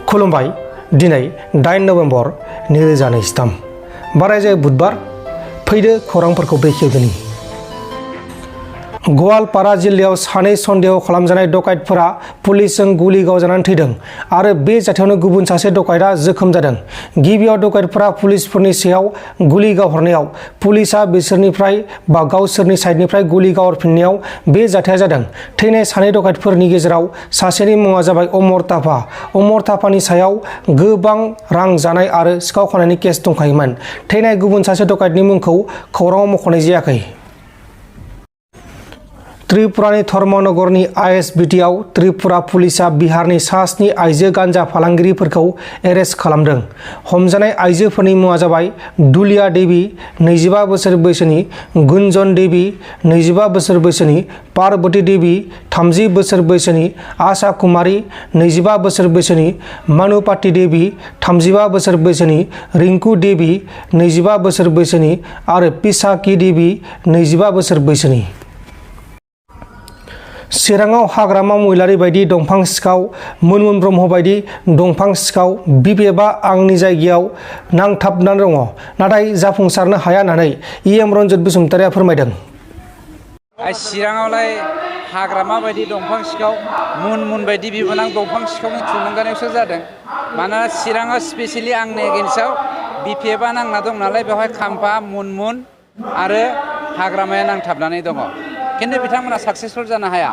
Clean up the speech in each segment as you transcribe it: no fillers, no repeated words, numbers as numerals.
खुलुमबाय दिनै 8 नभेम्बर 2023 बाराय जायो बुधबार फैदो खौरांफोरखौ बेखेवदोनि गवालपारा जिल्लायाव सानै सन्देह खालामजानाय डकाइतफोरा पुलिसजों गुलि गावजानानै थैदों आरो बे जाथायावनो गुबुन सासे डकाइतआ जोखोम जादों। गिबियाव डकाइतफोरा पुलिसफोरनि सायाव गुलि गावहरनायाव पुलिसआ बिसोरनिफ्राय बा गावसोरनि साइडनिफ्राय गुलि गावहरफिननायाव बे जाथाया जादों। थैनाय सानै डकाइतफोरनि गेजेराव सासेनि मुङा जाबाय अमर थापा। अमर थापानि सायाव गोबां रां जानाय आरो सिखाव खावनायनि केस दंखायोमोन। थैनाय गुबुन सासे डकाइतनि मुंखौ खौराङाव मख'नाय जायाखै। त्रिपुरानि धर्मनगरनि आइएसबिटिआव त्रिपुरा पुलिसआ बिहारनि सा-स्नि आइजो गान्जा फालांगिरिफोरखौ एरेस्ट खालामदों। हमजानाय आइजोफोरनि मुङा जाबाय दुलिया देवी 25 बोसोर बैसोनि, गुन्जन देवी 25 बोसोर बैसोनि, पार्वती देवी 30 बोसोर बैसोनि, आशा कुमारी 25 बोसोर बैसोनि, मानुपाति देवी 35 बोसोर बैसोनि, रिंकू देवी 25 बोसोर बैसोनि आरो पिसाकी देवी 25 बोसोर बैसोनि। चिराङाव हाग्रामा महिलारि बायदि दंफां सिखाव, मुनमुन ब्रह्म बायदि दंफां सिखाव बिपिएफआ आंनि जायगायाव नांथाबनानै दङ, नाथाय जाफुंसारनो हाया होननानै इएम रन्जित बसुमतारिया फोरमायदों। चिराङावलाय हाग्रामा बायदि दंफां सिखाव, मुनमुन बायदि बिबोनां दंफां सिखावनि थुलुंगानायावसो जादों। मानोना चिराङाव स्पेसियेलि आंनि एगेन्स्टआव बिपिएफआ नांना दं नालाय बेवहाय खाम्फा, मुनमुन आरो हाग्रामाया नांथाबनानै दङ। खिन्थु बिथांमोना साक्सेसफुल जानो हाया।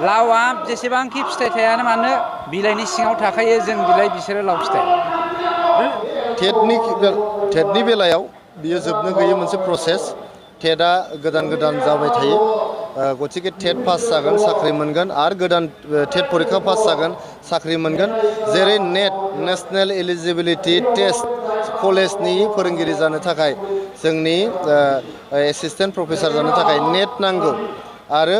लावआ जेसेबांखि फिथाइ थायानो मानो बिलाइनि सिङाव थाखायो, जों बिलाइ बिसोरो लाव फिथाइ। टेटनि बेलायाव बियो जोबनो गैयै मोनसे प्रसेस। टेटआ गोदान गोदान जाबाय थायो। गतिके टेट पास जागोन साख्रि मोनगोन आरो गोदान टेट परिखा पास जागोन साख्रि मोनगोन। जेरै नेट नेशनेल एलिजिबिलिटि टेस्ट कलेजनि फोरोंगिरि जानो थाखाय जोंनि एसिस्टेन्ट प्रफेसर जानो थाखाय नेट नांगौ आरो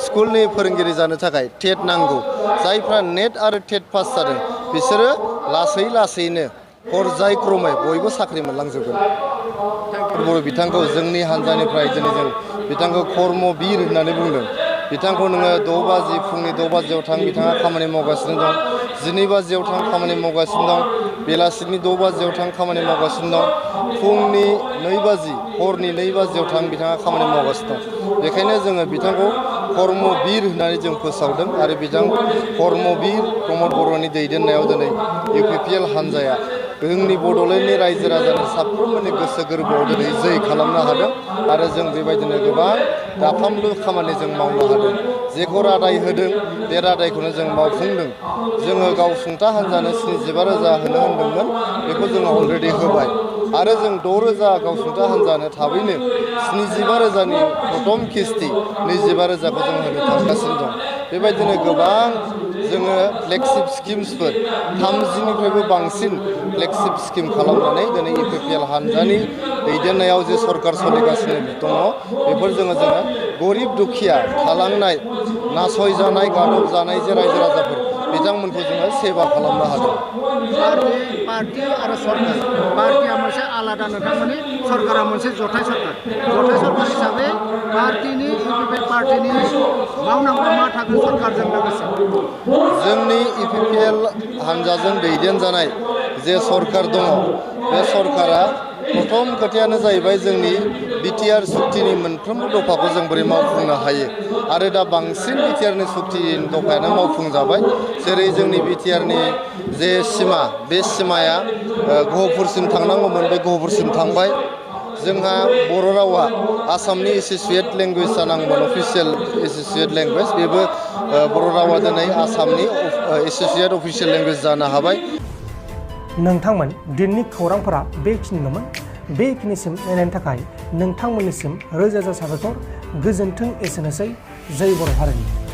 स्कुलनि फोरोंगिरि जानो थाखाय टेट नांगौ। जायफ्रा नेट आरो टेट पास जादों बिसोरो लासै लासैनो पर्यायक्रमै बयबो साख्रि मोनलांजोबगोन। बर' बिथांखौ जोंनि हान्जानिफ्राय दिनै जों बिथांखौ कर्मबीर होननानै बुंदों। बिथांखौ नोङो 6 बाजि फुंनि 6 बाजियाव थां, बिथाङा खामानि मावगासिनो दं। 12 बाजियाव थां, खामानि मावगासिनो दं। बेलासिनि 6 बाजियाव थां, खामानि मावगासिनो दं। फुंनि 2 बाजि, हरनि 2 बाजियाव थां, बिथाङा खामानि मावगासिनो दं। बेखायनो जोङो बिथांखौ कर्मबीर होननानै जों फोसावदों आरो बिथां कर्मबीर प्रमद बर'नि दैदेननायाव दिनै इउपिपिएल हान्जाया जोंनि बड'लेण्डनि रायजो राजानि साफ्रोमबोनि गोसो गोरबोआव दिनै जै खालामनो हादों आरो जों बेबायदिनो गोबां दाफामलु खामानि जों मावनो हादों। जेखौ रादाय होदों बे रादायखौनो जों मावफुंदों। जोङो गावसुंथा हान्जानो 75,000 होनो होनदोंमोन, बेखौ जोङो अलरेडि होबाय आरो जों 6,000 गावसुंथा हान्जानो थाबैनो 75,000नि प्रथम किस्ति 25,000खौ जों होनो थांगासिनो दं। बेबायदिनो गोबां जोङो फ्लेगशिप स्किम्सफोर 30निफ्रायबो बांसिन फ्लेगशिप स्किम खालामनानै दिनै इउपिपिएल हान्जानि दैदेननायाव जे सरकार सोलिगासिनो दङ, बेफोर जोङो गरिब दुखिया थालांनाय, नासयजानाय, गादब जानाय जे रायजो राजाफोर बिथांमोनखौ जोङो सेवा खालामनो हादों। पार्टी आरो सरकार, पार्टीया मोनसे आलादा, नोंथांमोननि सरकारा मोनसे जथाय सरकार। जथाय सरकार हिसाबै पार्टीनि इउपिपिएल पार्टीनि मावनांगौ मा थागोन सरकारजों लोगोसे? जोंनि इउपिपिएल हान्जाजों दैदेनजानाय जे सरकार दङ, बे सरकारा प्रथम खोथायानो जाहैबाय जोंनि बिटिआर सुक्तिनि मोनफ्रोमबो दफाखौ जों बोरै मावफुंनो हायो आरो दा बांसिन बिटिआरनि सुक्तिनि दफायानो मावफुंजाबाय। जेरै जोंनि बिटिआरनि जे सिमा, बे सिमाया गहपुरसिम थांनांगौमोन, बे गहपुरसिम थांबाय। जोंहा बर' रावा आसामनि एसोसिएट लेंगुवेज जानांगौमोन, अफिसियेल एसोसिएट लेंगुवेज, बेबो बर' रावा दिनै आसामनि एसोसिएट अफिसियेल लेंगुवेज जानो हाबाय। नोंथांमोन दिननि खौरांफोरा बेखिनिल'मोन। बेखिनिसिम नायनायनि थाखाय नोंथांमोननिसिम रोजा रोजा साबायखर। गोजोन्थों। एसेनोसै। जै बर' हारिनि।